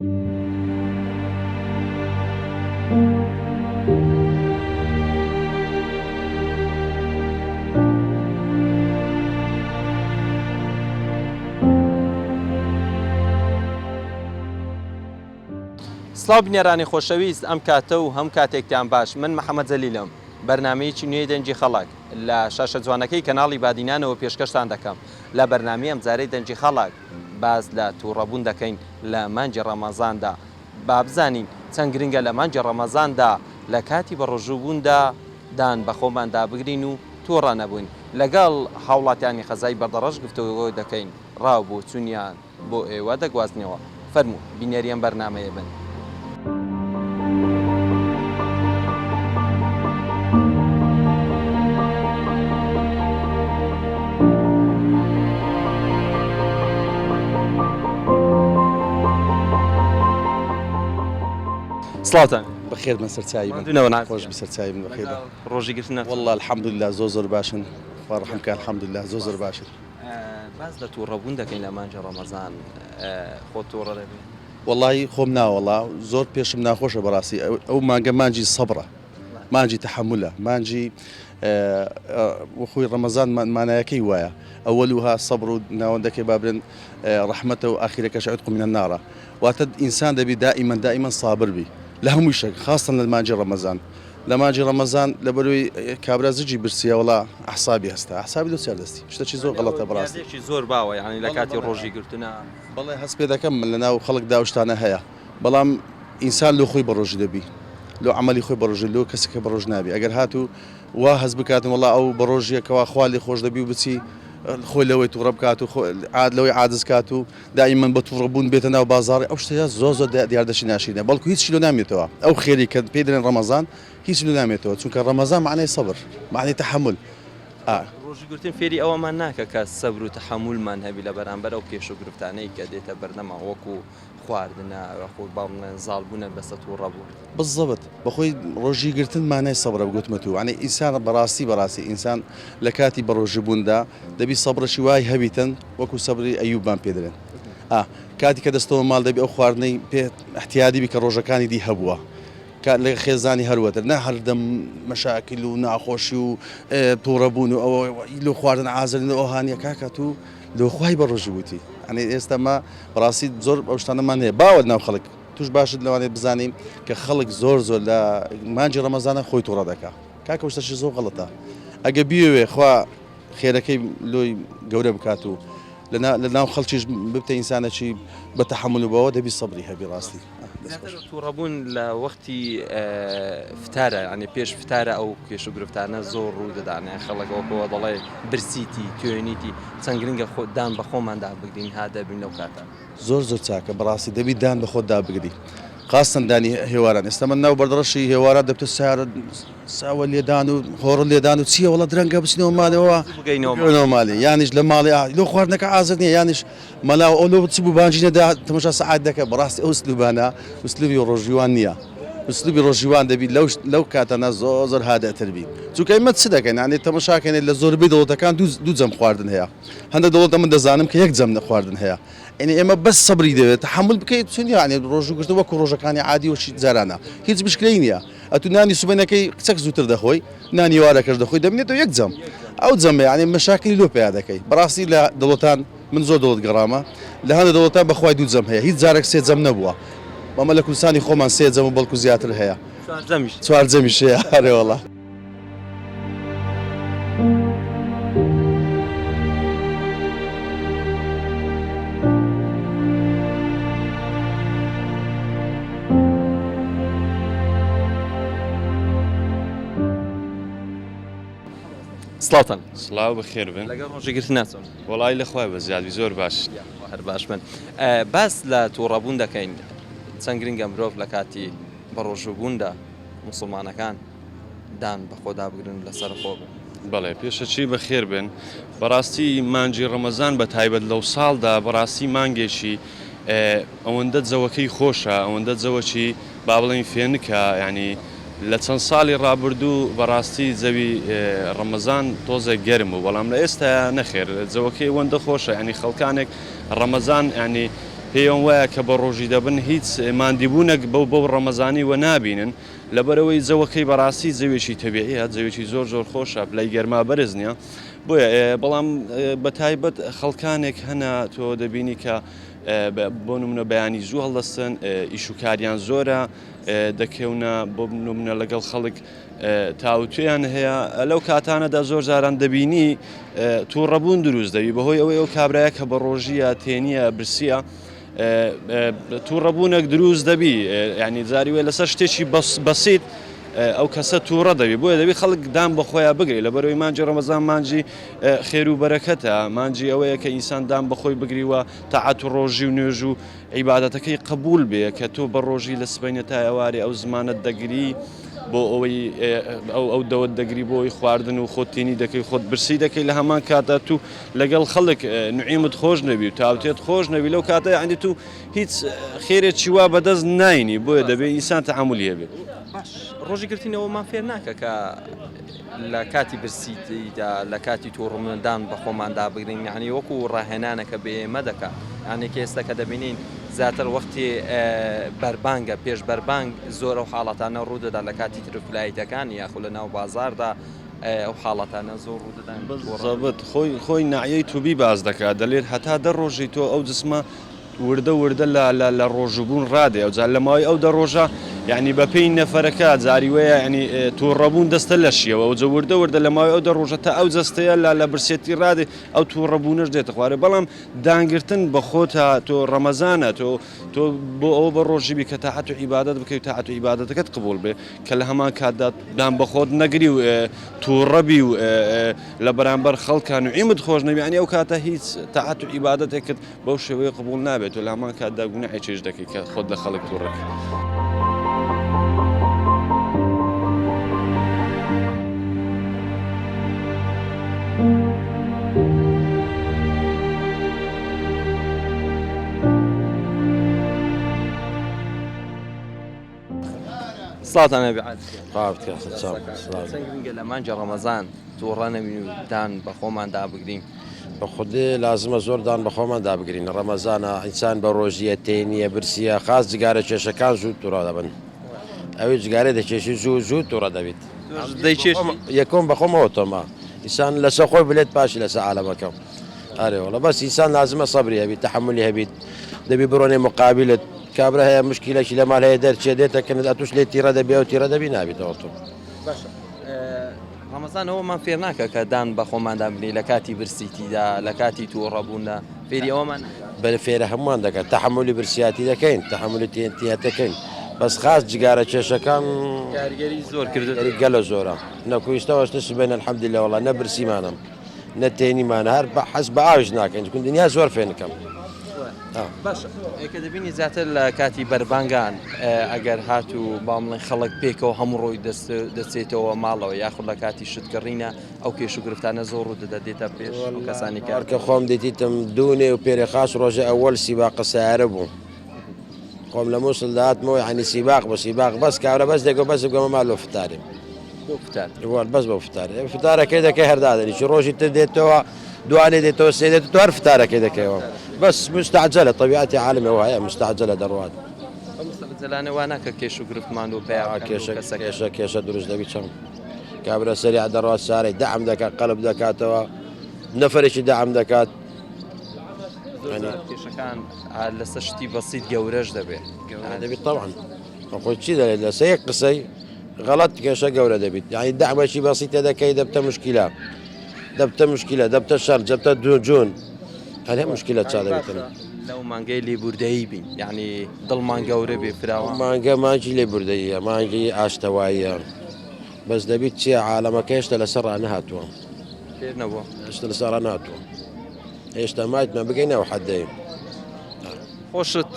سڵاو بینەرانی خۆشەویست ئەم کاتە و هەم کاتێکتان باش من محەممەد جەلیلم بەرنمەیەکی نوێی دەنگی خەڵک لە شاشە جوانەکەی کەناڵی بادینانەوە پێشکەشتان دەکەم لە بەرنامی ئەمجارەی دەنگی خەڵک باس لە تووڕەبوون دەکەین لە مانگی ڕەمەزاندا با بزانین چەند گرنگە لە مانگی ڕەمەزاندا لە کاتی بەڕۆژووبووندا دان بە خۆماندا بگرین و تووڕە نەبووین لەگەڵ هاوڵاتیانی قەزای بەردەڕەش گفتوگۆ دەکەین ڕا و بۆچوونیان بۆ ئێوە دەگوازنەوە فەرموو بینەری ئەم بەرنامەیە بن. سڵاوتان بەخێر بن سەرچوی بن ماندوو نەبن خۆش بی سەرچوی بن بەخێر بن ڕۆژی گرتن نەچوو واللە الحمدللە زۆر زۆر باشن خوا ڕەحم کا الحمدللە زۆر زۆر باشن. باس لە توڕە بوون دەکەین لە مانگی ڕەمەزان خۆت توڕە دەبی؟ وەڵاهی خۆم نا وەڵا زۆر پێشم ناخۆشە بەڕاستی ئەو مانگە مانگی سەبرە مانگی تەحەمولە مانگی وەخۆی ڕەمەزان مانایەکەی وایە ئەوەلوها سەبر و ناوەندەکەی با بڵێن ڕەحمەتە و ئاخیرەکەش عتق من النارە واتە ئینسان دەبی دائیمەن دائیمەن سابر بی لە هەمووی شەک خاستن لە مانگی ڕەمەزان لە مانگی ڕەمەزان لەبەرەوەی کابرا زگی برسیە وەڵا ئەحسابی هەستە ئەحسابی لۆ چیار دەستی شتەکی زۆر غەڵەتە بەڕاستی. دیاردەیەکی زۆر باوە یانی لە کاتی ڕۆژی گرتنا. بەڵێ هەست پێ دەکەم من لەناو خەڵکدا ئەو شتانە هەیە بەڵام ئینسان لۆ خۆی بەڕۆژی دەبی لۆ عەمەلی خۆی بەڕۆژی لۆ کەسەکە بەڕۆژ نابی ئەگەر هاتوو وا هەست بکاتن وەڵا ئەو بەڕۆژیە کەوا خوا لێ خۆش دەبی و بچی خۆی لەوەی توڕە بکات و لەوەی عاجز کات و دائیمەن بە توڕە بوون بێتە ناو بازاڕی ئەو شتە زۆر زۆر دیاردەشی ناشرینە بەڵکو هیچی لۆ نامێتەوە ئەو خێری کە پێی دەڵێن ڕەمەزان هیچ لۆ نامێتەوە چونکە ڕەمەزان مەعنای سەبر مەعنای تەحەمول ئا. ڕۆژی گرتن فێری ئەوەمان ناکە کە سەبر و تەحەمولمان هەبی لە بەرامبەر ئەو کێشە و گرفتانەی کە دێتە بەردەمان وەکو خواردنە یاخود با بڵێن زاڵ بوونە بەسە توڕە بوون. بالضبط بەخۆی ڕۆژی گرتن مانای سەبرە گوتمە تو یانی ئینسان بەڕاستی بەڕاستی ئینسان لە کاتی بەڕۆژی بووندا دەبی سەبرەکی وای هەبیتن وەکو سەبری ئەیوبمان پێ دەرێن ئا کاتی کە دەستەوە ماڵ دەبی ئەو خواردنەی پێ احتیادی بی کە ڕۆژەکانی دی هەبووە کە لە خێزانی هەروەتر نا هەردەم مەشاکل و ناخۆشی و توڕە بوون و ئەوە لۆ خواردن عازرن و ئەوها نیە کاکە تو لۆ خوای بەڕۆژی بووتی یانی ئێستا مە بەڕاستی زۆر ئەو شتانەمان هەیە باوە ناو خەڵک توش باشت لەوانەیە بزانین کە خەڵک زۆر زۆر لە مانگی ڕەمەزانە خۆی توڕە دەکا کاکە ئەو شتەشی زۆر غەڵەتە ئەگە بیەوێ خوا خێرەکەی لۆی گەورە بکات و لە ناو خەڵکیش ببتە ئینسانێکی بە تەحەمول و بەوە دەبی سەبری هەبی ڕاستی. زیاتر توڕەبوون لە وەختی فتارە یانی پێش فتارە ئەو کێش و گرفتانە زۆر ڕوو دەدان یان خەڵک وەکەوە دەڵێ برسیتی توێنیتی چەند گرنگە خۆ دان بە خۆماندا بگرین ها دەبین لەو کاتە. زۆر زۆر چاکە بەڕاستی دەبی دان بە خۆت دابگری خاستەن دانی هێواران ئێستا من ناو بەردڕەشی هێواران دەبتە سارە ساوە لێدان و هۆڕ لێدان و چییە وڵە درەنگە بچنەوە ماڵەوە بگەینەوە ماڵێ یانیش لە ماڵێ لۆ خواردنەکە ئازر نییە یانیش مەلا ئەو لۆ چ بوو بانگی نەدا تەماشا سەعات دەکە بەڕاستی ئەو ئسلوبانە ئسلوبی ڕۆژیوان نییە ئسلوبی ڕۆژیوان دەبی لەو لەو کاتانە زۆر زۆر هادەتر بی چونکە ئێمە چ دەکەین یانی تەماشاکەین لە زۆربەی دەوڵەتەکان دوو جەم خواردن هەیە هەندێک دەوڵەتە من دەزانم کە یەک جەم خواردن هەیە یعنی ئێمە بەس سەبری دەوێت تەحەمول بکەیت چون یعنی ڕۆژوو گرتن وەکو ڕۆژەکانی عادی وەکی جارانە هیچ مشکلەی نییە ئەتوو نانی سبەینەکەی کچەک زووتر دەخۆی نانی ئێوارەکەش دەخۆی دەمێنێتەوە یەک جەم ئەو جەمە یعنی مەشاکلی لۆ پەیا دەکەی بەڕاستی لە دەوڵەتان من زۆر دەوڵەت گەڕامە لە هەندە دەوڵەتان بەخوای دوو جەم هەیە هیچ جارێک سێ جەم نەبووە ئەمە لە کوردستانی خۆمان سێ جەم و بەڵکو زیاتر هەیە چوار جەمیش هەیە ئەرێ وەڵا. سڵاوتان. سڵاو بەخێر بن. لەگەڵ ڕۆژی گرتن ناچۆن؟ وەڵایی لە خوای بەزیاد بی زۆر باش. یاخوا هەر باش بن. باس لە توڕەبوون دەکەین چەند گرنگە مرۆڤ لە کاتی بەڕۆژووبووندا موسڵمانەکان دان بە خۆدا بگرن و لەسەر خۆ بن. بەڵێ پێشەکی بەخێر بێن. بەڕاستی مانگی ڕەمەزان بە تایبەت لەو ساڵدا بەڕاستی مانگێکی ئەوەندە جەوەکەی خۆشە ئەوەندە جەوەکی با بڵێین فێنکە یانی لە چەند ساڵی ڕابردوو بەڕاستی جەوی ڕەمەزان تۆزێک گەرم بوو بەڵام لە ئێستا نەخێر جەوەکەی ئەوەندە خۆشە یانی خەڵکانێک ڕەمەزان یانی. پێیان وایە کە بە ڕۆژی دەبن هیچ ماندیبوونەک بەو بەو ڕەمەزانی وە نابینن لەبەرئەوەی جەوەکەی بەڕاستی جەوێکی تەبیعیە جەوێکی زۆر زۆر خۆشە پلەی گەرما بەرز نییە بۆیە بەڵام بە تایبەت خەڵکانێک هەنە تۆ دەبینی کە بۆ نمونە بەیانی زوو هەڵدەستن ئیش و کاریان زۆرە دەکەونە بۆ نمونە لەگەڵ خەڵک تاوتوێیان هەیە لەو کاتانەدا زۆر جاران دەبینی تووڕەبوون دروست دەبی بەهۆی ئەوەی ئەو کابرایە کە بە ڕۆژیە تێنیە برسیە تووڕەبوونێک دروست دەبی ینی جاری وێ لەسەر شتێکی بەسیت ئەو کەسە تووڕە دەبی بۆیە دەبی خەڵک دان بە خۆیان بگری لە بەرەوەی مانجی ڕەمەزان مانجی خێر و بەرەکەتە مانجی ئەوەیە کە ئینسان دان بەخۆی بگری و تاعەت و ڕۆژی و نوێژ و عیبادەتەکەی قبول بێ کە تۆ بە ڕۆژی لە سبەینە تا ئێوارێ ئەو زمانەت دەگری بۆ ئەوەی ئەو ئەو دەوت دەگری بۆ ئەوی خواردن و خۆت تینی دەکەی خۆت برسی دەکەی لە هەمان کاتا تو لەگەڵ خەڵک نعیمت خۆش نەبی و تاوتێت خۆش نەبی لەو کاتە یعنی تو هیچ خێرێکی وا بەدەست ناینی بۆیە دەبێ ئینسان تەعامولی هەبێت. باش ڕۆژی گرتینەوەمان فێر ناکە کە لە کاتی برسیتیدا لە کاتی توڕمەدان بە خۆماندا بگرین یعنی وەکو ڕاهێنانەکە بە ئێمە دەکا یعنی کە ئێستا کە دەبینین زیاتر وەختی بەربانگە پێش بەربانگ زۆر ئەو حاڵەتانە ڕوودەدا لە کاتی ترفلایتەکان یاخو لە ناو بازاردا ئەو حاڵەتانە زۆر ڕوودەدان زەبت خۆی خۆی نەعیەی توبی باس دەکات دەلێت هەتا دە ڕۆژی تۆ ئەو جسمە وردە وردە لە لە لە ڕۆژووبوون ڕادێ ئەوجا لە ماوەی ئەو دە ڕۆژە یعنی بەپێی نەفەرەکە جاری وەیە یعنی تووڕەبوون دەستە لەشیەوە ئەوجا وردە وردە لە ماوەی ئەو دە ڕۆژە تا ئەو جەستەیە لە لە برسێتی ڕادێ ئەو تووڕەبوونەش دێتە خوارێ بەڵام دانگرتن بە خۆتا تۆ ڕەمەزانە تۆ تۆ بۆ ئەوە بە ڕۆژی بی کە تاعەت و عیبادەت بکەی و تاعەت و عیبادەتەکەت قبوڵ بێ کە لە هەمان کاتدا دان بە خۆت نەگری و تووڕەبی و لە بەرامبەر خەڵکان و عیمت خۆش نەبی یعنی ئەو کاتە هیچ تاعەت و عیبادەتێکت بەو شێوەیە قبوڵ نابێت و لە هەمان کاتدا گوناحێکیش دەکەی کە خۆت لە خەڵک تووڕە کردی. سڵاوتان هەبێ عادل گیان. خوا بتکات سەرچاو. سڵاو. چەند گرنگە لە مانگی ڕەمەزان تووڕە نەبین و دان بە خۆماندا بگرین. بە خودێ لازمە زۆر دان بە خۆمان دابگرین ڕەمەزانە ئینسان بە ڕۆژیە تێنیە برسیە خاس جگارە کێشەکان زوو توڕە دەبن ئەوی جگارە دەکێشی زوو زوو توڕە دەبیت یەکۆم بەخۆمەوە تۆما ئینسان لەسە خۆی بلێت پاشی لەسە عالەمەکەم ئەرێ وەڵا بەس ئینسان لازمە سەبری هەبیت تەحەمولی هەبیت دەبی بڕۆنێ مقابلت کابرا هەیە مشکیلەکی لە ماڵ هەیە دەرچێ دێتە کنت ئەتوش لێ تیڕە دەبی ئەو تیڕە دەبی نابیتەوە تۆ باشە ڕەمەزان ئەوەمان فێر ناکە کە دان بە خۆماندا بنێ لە کاتی برسیتیدا لە کاتی تووڕەبووندا فێری ئەوەمان بەرە فێرە هەمووان دەکات تەحملی برسیاتی دەکەین تەحملی تێنتیەتەکەین بەس خاص جگارە کێشەکان کاریگەری زۆر کرد گەلە زۆرە نەکویستەوەش نسبێن الحمدلله وڵا نە برسیمانم نە تێنیمان هەر بە حەز بە ئاویش ناکەین چون دنیا زۆر فێنکەم باشە کە دەبینی زیاتر لە کاتی بەربانگان ئەگەر هاتوو با بڵێن خەڵک پێکەوە هەموو ڕۆی دەچێتەوە ماڵەوە یاخود لە کاتی شتکڕینە ئەو کێش و گرفتانە زۆر ڕوو دەدات دێتە پێش ئەو کەسانی کە کە خۆم دیتیتم دوونێ و پێرێ خاس ڕۆژە ئەوەل سیباقە سیارە بوو خۆم لە مووسڵ دەهاتمەوە یعنی سیباق بۆ سیباق بەس کابرا بەس دەگۆ بەس بگەمە ماڵ لۆ فتارێ بۆ فتار وەڵ بەس بۆ فتار فتارەکەی دەکەی هەر دادەنیشی ڕۆژی تر دێتەوە دوانێ دێتەوە سێ دێت تۆ هەر فتارەکەی دەکەیەوە بەس مستعجلە طبیعەتی عالمێ وایە مستعجلە دەڕوات ئەو مستعجلانە وا ناکە کێش و گرفتمان و پەیا بکەن کێشە کێشە کێشە دروست دەبی چەند کابرا سەریع دەڕوات سارەی دەعم دەکات قەلب دەکاتەوە نەفرێکی دەعم دەکات کێشەکان لەسەر شتی بەسیت گەورەش دەبێت گەورە دەبێت طبعا خۆی چی دەڵێت لەسەر یەک قسەی غەڵەت کێشە گەورە دەبیت یعنی دەعمەکی بەسیتە دەکەی دەبتە مشکلە دەبتە مشکلە دەبتە شەر جەبتە دوو جون هەر مشکلە چا دەبێتن لەو مانگەی لێبوردەیی بین یعنی دڵمان گەورە بێ فراوان مانگە مانگی لێبوردەیە مانگی ئاشتەواییە بەس دەبیت چییە عالەمەکە هێشتا لەسەر ڕانەهاتووە فێر نەبووە هێشتا لەسەر ڕانەهاتووە هێشتا مایتمان بگەینە ئەو حەدەی. خۆشت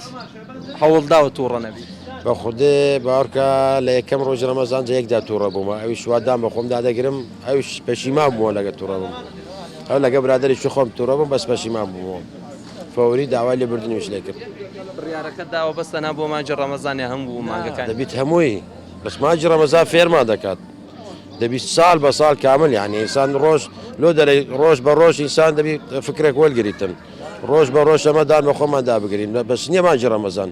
هەوڵداوە تووڕە نەبی؟ بە خودێ باوەڕکە لە یەکەم ڕۆژی ڕەمەزان جە یەکجار تووڕە بوومە ئەویش وا دان بە خۆم دادەگرم ئەویش پەشیمان بووە لەگە تووڕە بووم ئەو لەگە برادەرێکی خۆم تووڕە بووم بەس پەشیمان بوومەوە فەوری داوای لێبوردنیش لێ کرد. بڕیارەکەت داوە بەس تەنها بۆ مانگی ڕەمەزان یا هەموو مانگەکانی؟ دەبیت هەمووی بەس مانگی ڕەمەزان فێرمان دەکات. دەبی ساڵ بە ساڵ کامل یعنی ئینسان ڕۆژ لۆ دەرێ ڕۆژ بە ڕۆژ ئینسان دەبی فکرێک وەرگریتن. ڕۆژ بە ڕۆژ ئەمە دان بە خۆمان دابگرین بەس نییە مانگی ڕەمەزان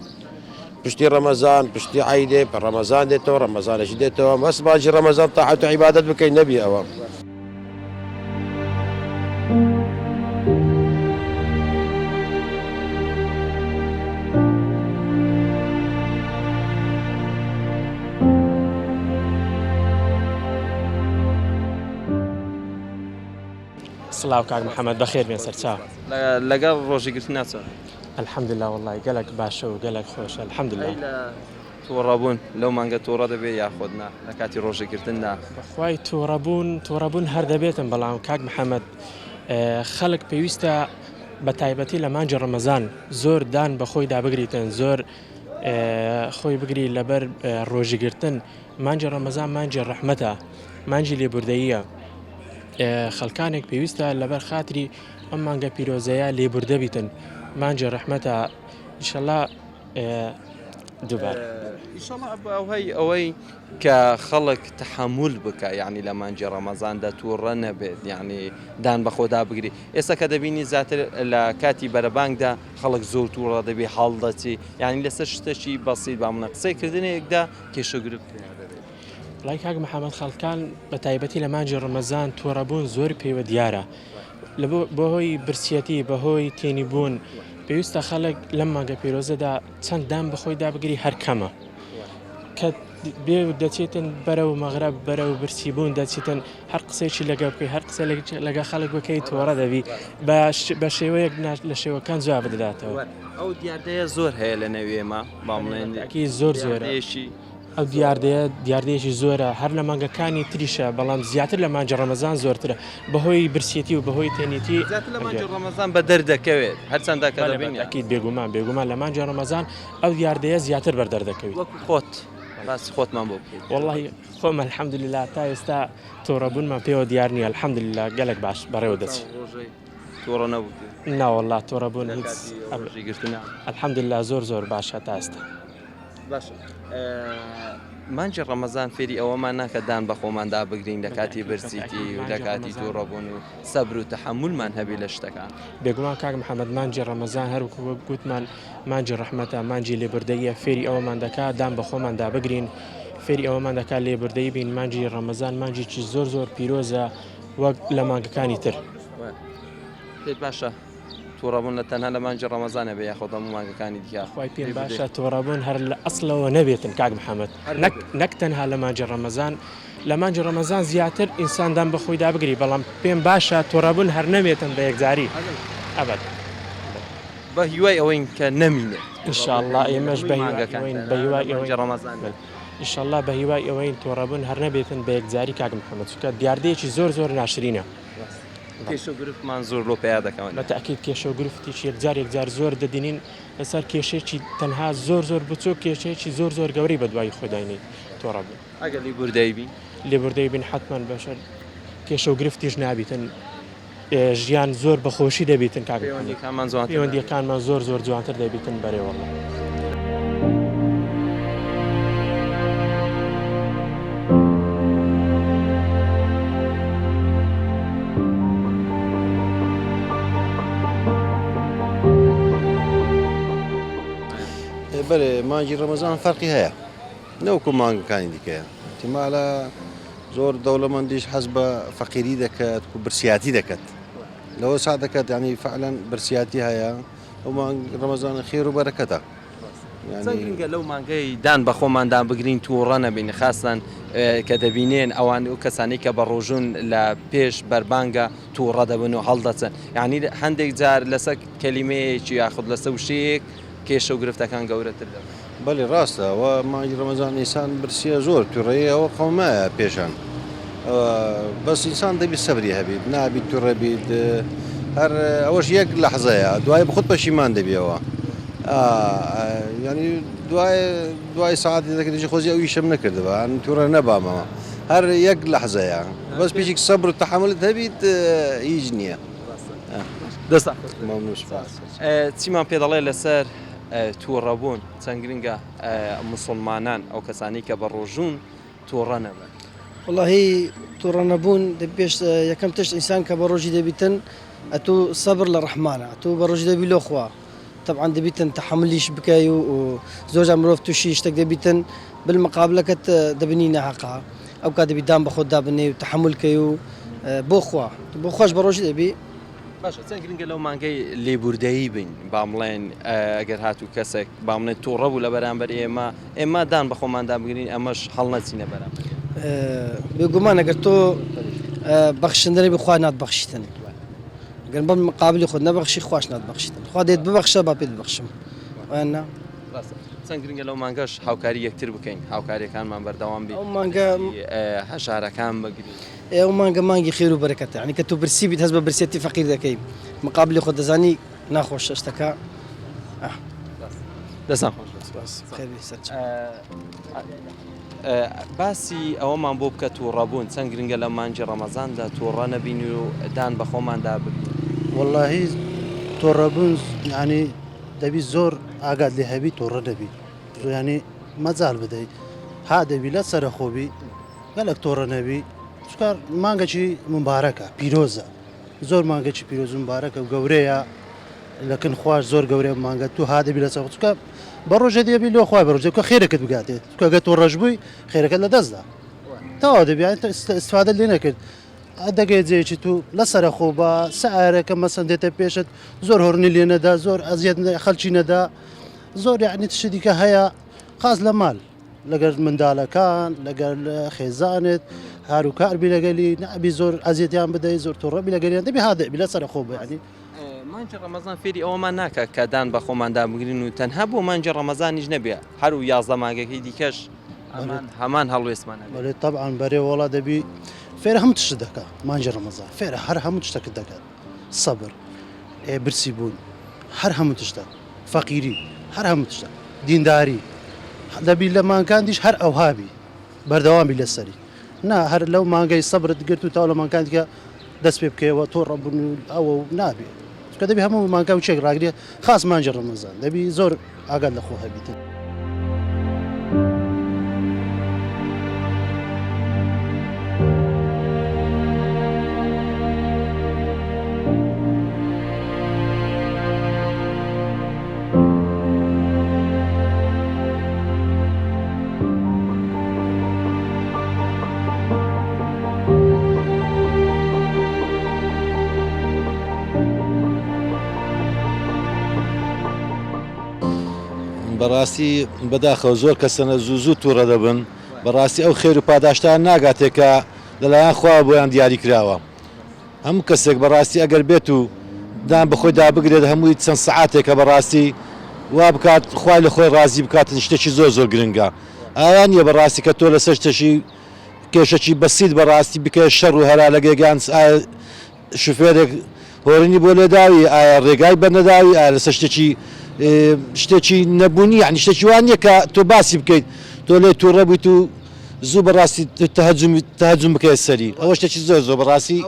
پشتی ڕەمەزان پشتی عەیدێ ڕەمەزان دێتەوە ڕەمەزانێکی دێتەوە بەس مانگی ڕەمەزان تاعەت و عیبادەت بکەین نەبی ئەوە. سڵاو کاک محەممەد بەخێر بێن سەرچاو. لەگەڵ ڕۆژی گرتنا چۆن؟ الحمدللە وەڵای گەلەک باشە و گەلەک خۆشە الحمدللە. ئەی لە توڕەبوون لەو مانگە توڕە دەبێ یاخۆد نا لە کاتی ڕۆژی گرتندا؟ بەخوای توڕەبوون توڕەبوون هەر دەبێتم بەڵام کاک محەممەد خەڵک پێویستە بە تایبەتی لە مانگی ڕەمەزان زۆر دان بە خۆیدا بگریتن زۆر خۆی بگری لەبەر ڕۆژی گرتن مانگی ڕەمەزان مانگی ڕەحمەتە مانگی لێبوردەییە خەڵکانێک پێویستە لەبەر خاتری ئەم مانگە پیرۆزەیە لێبوردە بیتن مانگی ڕەحمەتە ئیشەڵا دووبارە ئیشەڵا ئەوهی ئەوەی کە خەڵک تحمل بکە یعنی لە مانگی ڕەمەزاندا تووڕە نەبێت یعنی دان بەخۆدا بگری ئێستا کە دەبینی زیاتر لە کاتی بەرەبانگدا خەڵک زۆر تووڕە دەبی هەڵدەچی یعنی لەسەر شتەکی بەسیت با منە قسەی کردنێکدا کێشە گرفت پەیا دەبێت. وەڵای کاک محەمەد خەڵکان بە تایبەتی لە مانگی ڕەمەزان توڕەبوون زۆر پێوە دیارە لە بەهۆی برسیەتی بەهۆی تێنی بوون پێویستە خەڵک لەم مانگە پیرۆزەدا چەند دان بەخۆی دابگری هەر کەمە کە بێ دەچێتن بەرەو مەغرب بەرەو برسی بوون دەچیتن هەر قسەیەکی لەگە بکەی هەر قسە لەگە خەڵک بکەی تۆڕە دەبی بە شێوەیەک لە شێوەکان جواب دەداتەوە. ئەو دیاردەیە زۆر هەیە لە نێو ئێمە با بڵێن زۆر زۆرە ئەو دیاردەیە دیاردەیەکی زۆرە هەر لە مانگەکانی تریشە بەڵام زیاتر لە مانگی ڕەمەزان زۆرترە بەهۆی برسێتی و بەهۆی تێنێتی زیاتر لە مانگی ڕەمەزان بە دەردەکەوێت هەرچەندە کە دەبینی ئەکید بێگومان بێگومان لە مانگی ڕەمەزان ئەو دیاردەیە زیاتر بەر دەردەکەوێت وەکو خۆت باسی خۆتمان بۆ بکەیت وەڵی خۆم الحمدللە تا ئێستا توڕەبوونمان پێوە دیار نییە الحمدللە گەلەک باش بەڕێوە دەچی. توڕە نەبوویت؟ ناوەڵا توڕەبوون هیچ گرتنە الحمدللە زۆر زۆر باشە تا ئێستا. باشە مانگی ڕەمەزان فێری ئەوەمان ناکە دان بە خۆماندا بگرین لە کاتی برسیتی و لە کاتی تووڕەبوون و سەبر و تەحەمولمان هەبێ لە شتەکان. بێگومان کاک محەمەد مانگی ڕەمەزان هەر وەکو گوتمان مانگی ڕەحمەتە مانگی لێبوردەییە فێری ئەوەمان دەکا دان بە خۆماندا بگرین فێری ئەوەمان دەکا لێبوردەیی بین مانگی ڕەمەزان مانگێکی زۆر زۆر پیرۆزە وەک لە مانگەکانی تر. پێت باشە توڕەبوون لە تەنها لە مانگی ڕەمەزان هەبێ یاخۆ هەموو مانگەکانی دیکە؟ خوای پێم باشە توڕەبوون هەر لە ئەسڵەوە نەبێتن کاک محەمەد نەک نەک تەنها لە مانگی ڕەمەزان لە مانگی ڕەمەزان زیاتر ئینسان دان بە خۆیدا بگری بەڵام پێم باشە توڕەبوون هەر نەبێتن بە یەکجاری ئەبەد. بە هیوای ئەوەین کە نەمینێت. ان شاء اللە ئێمەش بە هیوای ئەوەین بە هیوای ئەوەین ان شاء اللە بە هیوای ئەوەین تۆڕەبوون هەر نەبێتن بە یەکجاری کاک محمد چونکە دیاردەیەکی زۆر زۆر ناشرینە. کێشە و گرفتمان زۆر لۆ پەیا دەکەون. بە تەئکید کێشە و گرفتێکی یەکجار یەکجار زۆر دەبینین لەسەر کێشەیەکی تەنها زۆر زۆر بچوک کێشەیەکی زۆر زۆر گەورەی بەدوای خۆی داینێت تۆڕەبوون. ئەگەر لیبوردەی بین. لێبوردەی بین حەتمەن بەشەر کێشە و گرفتیش نابیتن. ژیان زۆر بە خۆشی دەبیتن کاک محمد پەیوەندیەکانمان جوانتر دەبێت. پەیوەندیەکانمان زۆر زۆر جوانتر دەبیتن بەرێ واللە. بەرێ مانگی ڕەمەزان فەرقی هەیە نەوەکو مانگەکانی دیکەیە احتیمالە زۆر دەوڵەمەندیش حەز بە فەقیری دەکات و برسیاتی دەکات لەوە سا دەکات ینی فعلەن برسیاتی هەیە ئەو مانگ ڕەمەزانە خێر و بەرەکەتە چەند گرنگە لەو مانگەی دان بە خۆماندا بگرین تووڕە نەبین خاستان کە دەبینێن ئەوان و کەسانی کە بە ڕۆژون لە پێش بەربانگە تووڕە دەبن و هەڵدەچن یعنی هەندێک جار لەسەر کەلیمەیەکی یاخود لەسەر وشەیەک کێشە و گرفتەکان گەورەتر دەبن. بەلی ڕاستە ئەوە مانگی ڕەمەزان ئینسان برسیە زۆر توڕەیە ئەوە قەومایە پێشان بەس ئینسان دەبی سەبری هەبیت نابیت توڕە بیت هەر ئەوەش یەک لەحزەیە دوای بخۆت پەشیمان دەبیەوە ینی دوای دوای ساعتی دەکردی خۆزی ئەو ئیشم نەکردبا توڕە نەبامەوە هەر یەک لەحزەیە بەس پیشێک سەبر و تەحەمولت هەبیت هیچ نییە. دەستان خۆش بێت. مەمنون سوپاس. چیمان پێ دەڵێ لەسەر تووڕەبوون چەند گرنگە موسڵمانان ئەو کەسانەی کە بە ڕۆژوون تووڕە نەبن؟ وەڵاهی تووڕە نەبوون پێش یەکەم تشت ئینسان کە بە ڕۆژی دەبیتن ئەتوو سەبر لە ڕەحمانە ئەتوو بە ڕۆژی دەبی لۆ خوا تەبعەن دەبیتن تەحەمولیش بکەی و زۆر جار مرۆڤ تووشی شتێک دەبیتن بالمقابلەکەت دەبینی ناهەقە ئەو کات دەبی دان بە خۆت دابنێی و تەحەمول کەی و بۆ خوا بۆ خواش بە ڕۆژی دەبی. باشە چەند گرنگە لەو مانگەی لێبوردەیی بین با بڵێن ئەگەر هاتوو کەسێک با بڵێن تووڕە بوو لە بەرامبەر ئێمە ئێمە دان بە خۆماندا بگرین ئەمەش هەڵنەچینە بەرامبەر. بێگومان ئەگەر تۆ بەخشندە نەبی خوا ناتبەخشیتن گەر بەم مقابلی خۆت نەبەخشی خواش ناتبەخشیتن خوا دێت ببەخشە با پێت ببەخشم وایان نا؟ ڕاستە چەند گرنگە لەو مانگەش هاوکاری یەکتر بکەین هاوکاریەکانمان بەردەوام بی ئەو مانگە هەژارەکان بگرین. ئێ ئەو مانگە مانگی خێر و بەرەکەتە یانی کە تۆ برسی بیت هەست بە برسێتی فەقیر دەکەی مقابلی خۆت دەزانی ناخۆشە شتەکە ئاه. دەستان خۆش بێت. سپاس خێر بێ سەرچاو. باسی ئەوەمان بۆ بکە تووڕەبوون چەند گرنگە لە مانگی ڕەمەزاندا تووڕە نەبین و دان بە خۆماندا بگرین. وەڵاهی تۆڕەبوون یانی دەبی زۆر ئاگات لێ هەبی تۆڕە نەبی یانی مەجال بدەی ها دەبی لە سەرە خۆبی گەلەک تۆڕە نەبی چونکە مانگەکی مبارەکە پیرۆزە زۆر مانگەکی پیرۆز و مبارەکە و گەورەیە لەکن خواش زۆر گەورەیە مانگە تو ها دەبی لەسەر چونکە بە ڕۆژێ دەبی لۆ خوای بە ڕۆژێ کە خێرەکەت بگاتێ چونکە گەر تۆ ڕەش بووی خێرەکەت لە دەستدا تەواو دەبی یانی استفادە لێ نەکرد دەگەی جێیەکی تو لەسەرە خۆ بە سەعرەکە مەسەن دێتە پێشت زۆر هۆرنی لێ نەدا زۆر ئەزیەت خەلکی نەدا زۆر یعنی تشتی دیکە هەیە خاص لە مال لەگەر مندالەکان لەگەر خێزانت هاروکار بی لەگەلی نابی زۆر ئەزیەتیان بدەی زۆر توڕە بی لەگەلیان دەبی هادئ بی لەسەر خۆ بی مانگی ڕەمەزان فێری ئەوەمان ناکات کە دان بە خۆماندا بگرین و تەنها بۆ مانگی ڕەمەزانیش نەبێ هەر و 11 مانگەکەی دیکەش هەمان هەمان هەڵوێستمان هەبێ. بەێ تەبعەن بەرێ وەڵا دەبی فێرە هەموو تشت دەکا مانگی ڕەمەزان فێرە هەر هەموو تشتەکت دەکات سەبر ئێ برسی بوون هەر هەموو تشتە فەقیری هەر هەموو تشتە دینداری دەبی لە مانگاندیش هەر ئەوها بی بەردەوام بی لەسەری نا هەر لەو مانگەی سەبرت گرت و تاو لە مانگان دیکە دەست پێ بکەیەوە تۆ ڕەبن و ئەوە و نابێ چونکە دەبی هەموو مانگا و چێک ڕاگرێ خاص مانگی ڕەمەزان دەبی زۆر ئاگات لە خۆ هەبیتن. بەڕاستی بەداخەوە زۆر کەسەنە زوو زوو تووڕە دەبن بەڕاستی ئەو خێر و پاداشتان ناگاتێ کە لەلایەن خوا بۆیان دیاری کراوە هەموو کەسێک بەڕاستی ئەگەر بێت و دان بەخۆی دابگرێت هەمووی چەند سەعاتێکە بەڕاستی وا بکات خوای لە خۆی ڕازی بکاتن شتێکی زۆر زۆر گرنگە ئاوا نییە بەڕاستی کە تۆ لەسەر شتێکی کێشەکی بەسیت بەڕاستی بکە شەڕ و هەرا لەگەگان ئایا شوفێرێک هۆرنی بۆ لێداوی ئایا ڕێگای بەرنەداوی ئایا لەسەر شتێکی شتێکی نەبوونی یعنی شتێکی وان نییە کە تۆ باسی بکەیت تۆ لێ تووڕە بوویت و زوو بەڕاستی تەهەجوم تەهەجوم بکەیە سەری ئەوە شتێکی زۆر زۆر بەڕاستی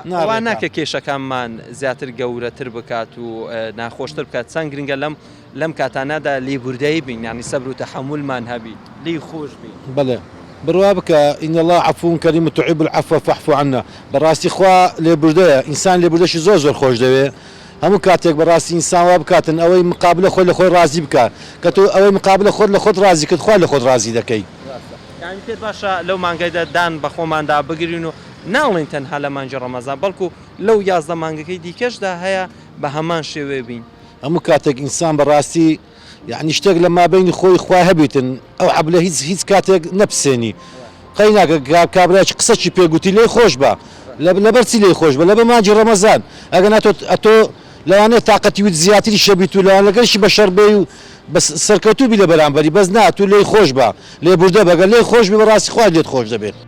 وا ناکە کێشەکانمان زیاتر گەورەتر بکات و ناخۆشتر بکات چەند گرنگە لەم لەم کاتانەدا لێبوردایی بین یانی سەبر و تەحەمولمان هەبی لێی خۆش بین. بەڵێ بڕوا بکە ان اللە عفو کریم تحب العفو فاعف عنا بەڕاستی خوا لێبوردەیە ئینسان لێبوردەشی زۆر زۆر خۆش دەوێ هەموو کاتێک بەڕاستی ئینسان وا بکاتن ئەوەی مقابلە خۆی لە خۆی ڕازی بکا کە تۆ ئەوەی مقابلە خۆت لە خۆت ڕازی کرد خوا لە خۆت ڕازی دەکەی. ڕاستە یانی پێت باشە لەو مانگەدا دان بە خۆماندا بگرین و ناڵێین تەنها لە مانگی ڕەمەزان بەڵکو لەو 11 مانگەکەی دیکەشدا هەیە بە هەمان شێوەیە بین. هەموو کاتێک ئینسان بەڕاستی یەعنی شتێک لە مابەینی خۆی خوا هەبیتن ئەو عەبلە هیچ هیچ کاتێک نەپسێنی قەی ناکە کابرایەکی قسەکی پێ گوتی لێی خۆش بە لەبەر چی لێی خۆش بە لەبەر مانگی ڕەمەزان ئەگەر نا تۆ ئەتۆ لەوانەیە تاقەتی وت زیاتری شەبیت و لەوان لەگەڵیشی بە شەڕ بێی و بەس سەرکەوتوو بی لە بەرامبەری بەس نا تو لێی خۆش بە لێبوردە بە گەر لێی خۆش بی بەڕاستی خوا لێت خۆش دەبێت.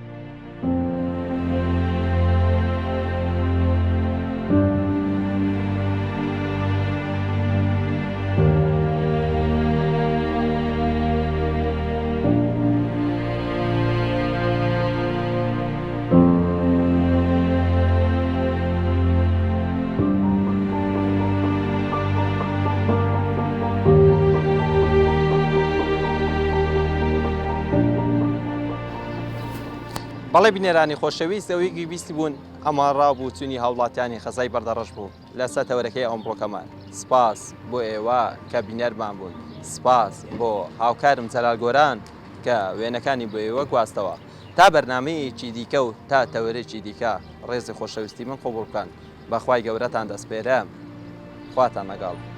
بەڵێ بینەرانی خۆشەویست ئەوەی گوێبیستی بوون ئەمە ڕا و بۆچوونی هاوڵاتیانی قەزای بەردەڕەش بوو لەسەر تەوەرەکەی ئەمڕۆکەمان. سپاس بۆ ئێوە کە بینەرمان بوون. سپاس بۆ هاوکارم جەلال گۆران کە وێنەکانی بۆ ئێوە گواستەوە. تا بەرنامەیەکی دیکە و تا تەوەرێکی دیکە ڕێزی خۆشەویستی من قبوڵ بکەن. بە خوای گەورەتان دەسپێرم. خواتان لەگەڵ.